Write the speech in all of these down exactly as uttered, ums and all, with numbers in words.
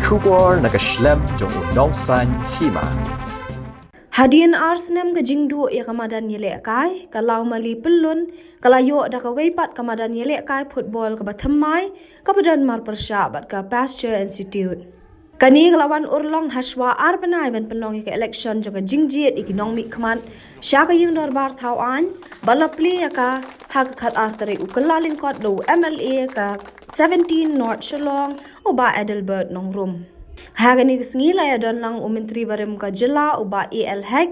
Khubor na ka shlem jong u Nongsaiñ Hima. Hadien ar snem ka jingduh ïa ka madan ïalehkai, ka Lawmali Pyllun ka la ïoh da kawei pat ka madan ïalehkai football kaba thymmai, kaba don marpyrshah bad ka Pasteur Institute. Kane ka la wan urlong hashwa ar bnai ban pynlong ïa ka election jong ka jingjied ïa ki nongmihkhmat sha ka ïing dorbar thaw aiñ, ba la plie ïa ka ha ka khatar tarik u Kyllalyngkot da u M L A ka seventeen North Shillong, u Bah Adelbert Nongrum. Ha kane ka sngi la ïadon lang u Myntri barim ka jylla, u Bah A L Hek,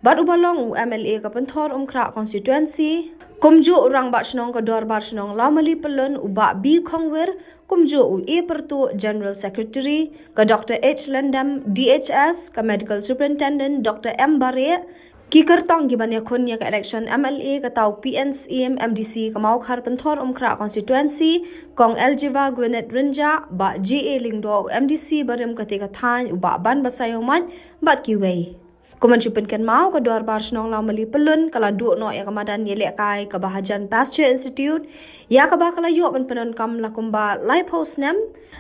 bad uba long u M L A ka Pynthorumkhrah constituency, kumjuh u Rangbah Shnong ka Dorbar Shnong Lawmali Pyllun, u Bah B Khongwir, kumjuh u A Pyrtuh, General Secretary, ka Doctor H Lyndam, D H S, ka Medical Superintendent Doctor M Bareh, ki kyrtong ki ban ïakhun ïa ka election M L A, kata u P N Syiem, M D C ka Mawkhar Pynthorumkhrah constituency, Kong Aljiva Gwyneth Rynjah, Bah J A Lyngdoh, u M D C barim kata ka thaiñ, u Bah Banbasaiawmoit, bad kiwei. Kum ban shu pynkynmaw, ka Dorbar Shnong Lawmali Pyllun ka la duh noh ïa ka madan ïalehkai kaba hajan Pasteur Institute, ïa kaba ka la ïoh ban pyndonkam la kumba laiphew snem.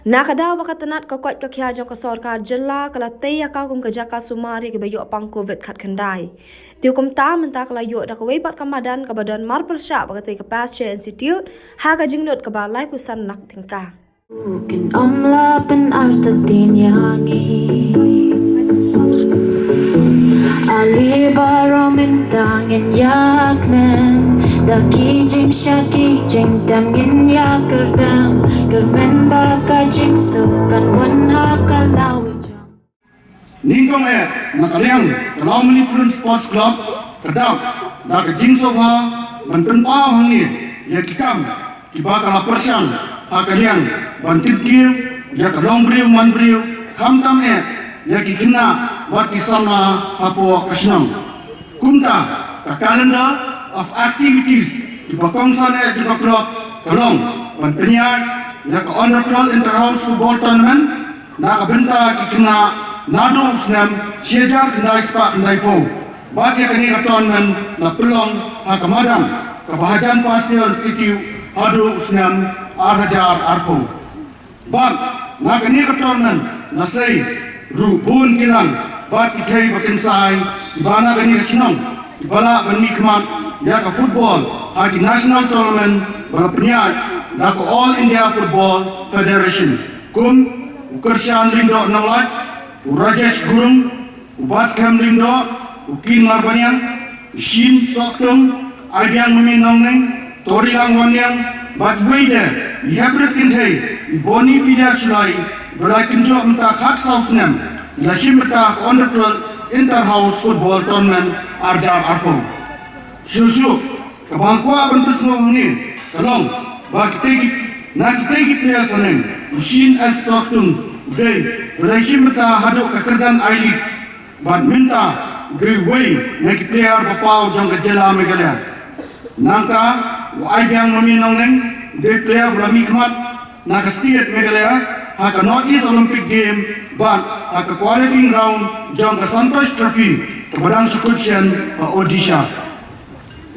Na ka daw ba ka tnat ka koit ka khiah jong ka sorkar jylla ka la tei ïa ka kum ka jaka sumar ïa kiba ïoh pang covid khatkhyndai. Te kumta mynta ka la ïoh da kawei pat ka madan kaba don marpyrshah bad kata ka Pasteur Institute, ha ka jinglut kaba laiphew san lak tyngka. Kin ym lah pynartatien ïa ngi. Ale baroh mynta ngin ïakmen da ki jingshah ki jingtem, ngin ïakyrdan kyrmen ba ka jingsuk kan wan ha ka law jong. Nyngkong eh, na ka liang ka Lawmali Pyllun Sports Club ka dap da ka jingsngewbha ban pynpaw hangne ïa ki kam kiba ka la pyrshang ha ka liang ban kyntiew ïa ka longbriew manbriew, khamtam eh ïa ki khynnah bad ki samla hapoh ka shnong. Kumta, ka calendar of activities kiba kongsan eh jong ka club ka long ban pynïaid ïa ka Under Twelve Inter House Football Tournament na ka bynta ki khynnah naduh u snem shi hajar khyndai spah khyndaiphew. Bad ïa kane ka tournament la pynlong ha ka madan kaba hajan Pasteur Institute haduh u snem ar hajar arphew. Bad na kane ka tournament la sei ruh bun ki rang bad ki thei ba kynsai kiba na kane ka shnong kiba lah ban mihkhmat ïa ka football ha ki national tournament ba la pynïaid da ka All India Football Federation, kum u Kyrshan Lyngdoh Nonglait, u Rajesh Gurung, u Baskhem Lyngdoh, u Kin Marbaniang, u Shin Soktung, Aibiang Mami Nongneng, Torilang Wanniang, bad iwei de i heprit kynthei i Boni Filia Shullai, ba la kynjoh mynta khatsaw snem i la shim bynta ha ka Under Twelve Inter House Football Tournament ar hajar arphew. Shuh shuh, kaba nga kwah ban pynsngew hangne ka long ba kitei ki, na kitei ki players haneng, u Shin S Soktung u dei ba la shim bynta haduh ka kyrdan I-League bad mynta u dei uwei na ki player ba paw jong ka jylla Meghalaya. Nangta u Aibiang Mami Nongneng u dei player ba la mihkhmat na ka state Meghalaya ha ka North East Olympic Game bad ha ka qualifying round jong ka Santosh Trophy kaba dang shu kut shen ha Odisha.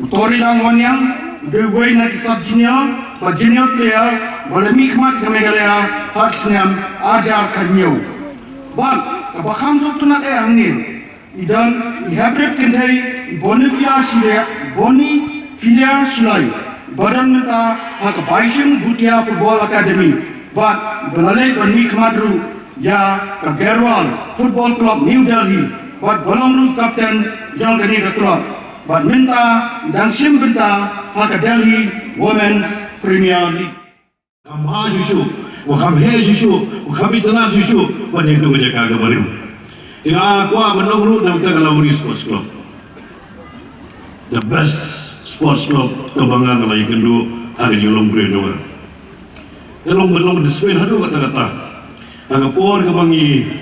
U Torilang Wanniang u dei uwei na ki sub junior bad junior player ba la mihkhmat ïa ka Meghalaya ha ka snem ar hajar khathynñiew. Bad kaba kham sngewtynnat eh hangne, i don i heprit kynthei i Boni Filia Shullai, Boni Filia Shullai, ba don mynta ha ka Bhaising Bhutia Football Academy bad ba la leit ban mihkhmat ruh ïa ka Garhwal Football Club New Delhi bad ba long ruh captain jong kane ka club. Bad mynta i dang shim bynta ha ka Delhi Women's Premier League. Kham bha shuh shuh, wa kham heh shuh shuh, wa kham itynnad shuh shuh ban ïakynduh ka jaka kaba rim. Te nga kwah ban ong ruh na ka bynta ka Lawmali Sports Club, the best sports club kaba nga la ïakynduh ha ka jinglong briew jong nga. Ka long ban long discipline haduh katta katta. Ha ka por kaba ngi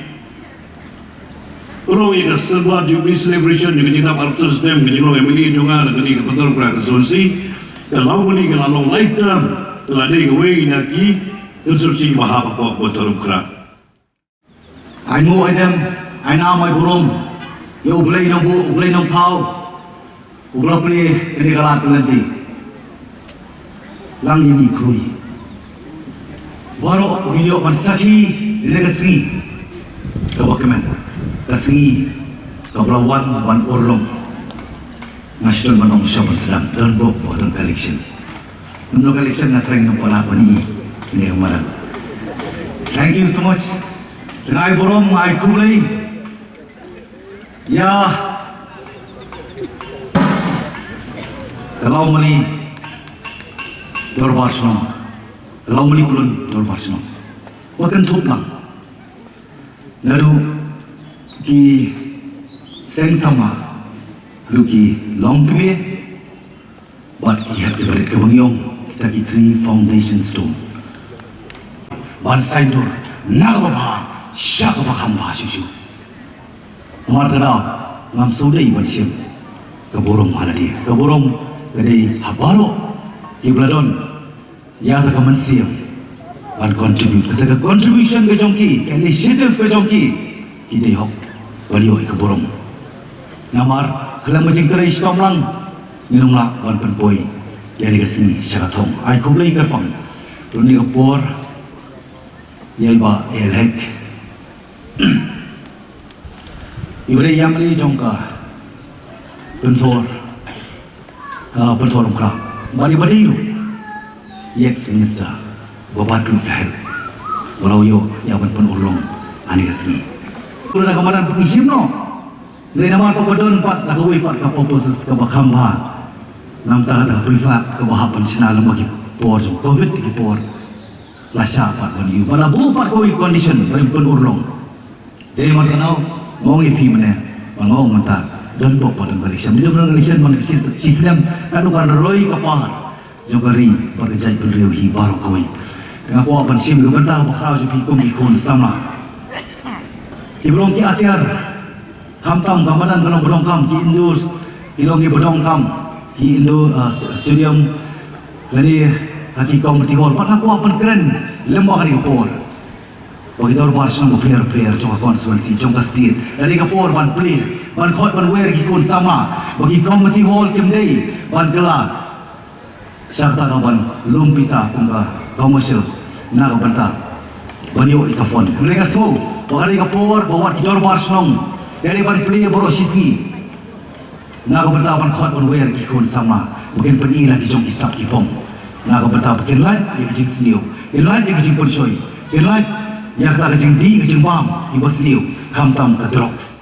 pynlong ïa ka Silver Jubilee Celebration jong ka jingdap arphew san snem ka jinglong M L A jong nga na kane ka Pynthorumkhrah constituency, ka Lawmali ka la long lifetime, ka la dei kawei na ki constituency ba hap hapoh Pynthorumkhrah. Ai nguh ai dem, ai nam ai burom ïa U Blei Nongbuh, U Blei Nongthaw, uba la plie kane ka lad ka lynti. Lang ïa ngi khuid baroh ngin ïoh ban sakhi Ïa ka sngi kaba kmen, ka sngi kaba la wan ban urlong. Nga shu don ban ong sha ban sdang, don bok ba don ka election. Don ka election, nga thrang ban ïa ban ïa ïa ka madan. Thank you so much. Nga ai burom, nga ai khublei ïa ka Lawmali Dorbar Shnong, ka Lawmali Pyllun Dorbar Shnong. Ba kynthup lang naduh ki seng samla, naduh ki longkmie bad ki hep ki barit, kaba ngi ong kita ki three foundation stone. Ban saiñdur na kaba bha sha kaba kham bha shuh shuh. Namar kata ngam sngewdei ban shim ka burom ha lade. Ka burom ka dei ha baroh kiba la don ïa kata ka mynsiem ban contribute. Kata ka contribution ka jong ki, ka initiative ka jong ki, ki dei hok ban ïoh ïa ka burom. Namar khlem ka jingtrei shitom lang ngin ym lah ban pynpoi ïa kane ka sngi sha ka thong. Ai khublei kyrpang. Ruh ha kane ka por ïa i Bah A L Hek, iba dei i M L A jong ka Pynthor, ah, Pynthor Umkhrah. Bad iba dei ruh i ex minister ba bad ruh ka head, ba la ïoh ïa ban pynurlong ha kane ka sngi. Kumta ka madan pynshim noh. Dei namar ba ka don pat la kawei pat ka purposes kaba kham bha. Namar kata ka prefab kaba hap ban shna lem bad ki por jong covid, ki por la shah pat ban ïoh, ba la buh pat kawei condition ban pynurlong. Dei namar kata nga ong ïa phi mynne, ba nga ong mynta, don bok ba don ka election, don ka election ban ka shi, shi snem, ka dei ka roi ka par jong ka ri bad ka jaitbynriew hi baroh kawei. Te nga kwah ban shim ka bynta ba khraw jong phi kum ki khun samla, kiba long ki atiar, khamtam ka madan ka long ba donkam ki indoor, ki long kiba donkam ki indoor, uh, stadium, lane ha ki community hall. Bad nga kwah ban kren lem bad kane ka por ba ki dorbar shnong bapher bapher jong ka constituency, jong ka state, lane ka por ban plie, ban khot ban wer ki khun samla, ba ki community hall kim dei ban kylla sha kata ka ban lum pisa kum ka commercial na ka bynta ban ïoh ïa ka fund. Hynrei nga sngew ba ka dei ka por ba wat ki dorbar shnong ïa dei ban plie baroh shi sngi na ka bynta ban khot ban wer ki khun samla ba kin pyni la ki jong ki sap ki pom, na ka bynta ba kin lait ïa ki jingsniew, kin lait ïa ki jingpynshoi, kin lait ïa kata ka jingdih ka jingbam kiba sniew, khamtam ka drugs.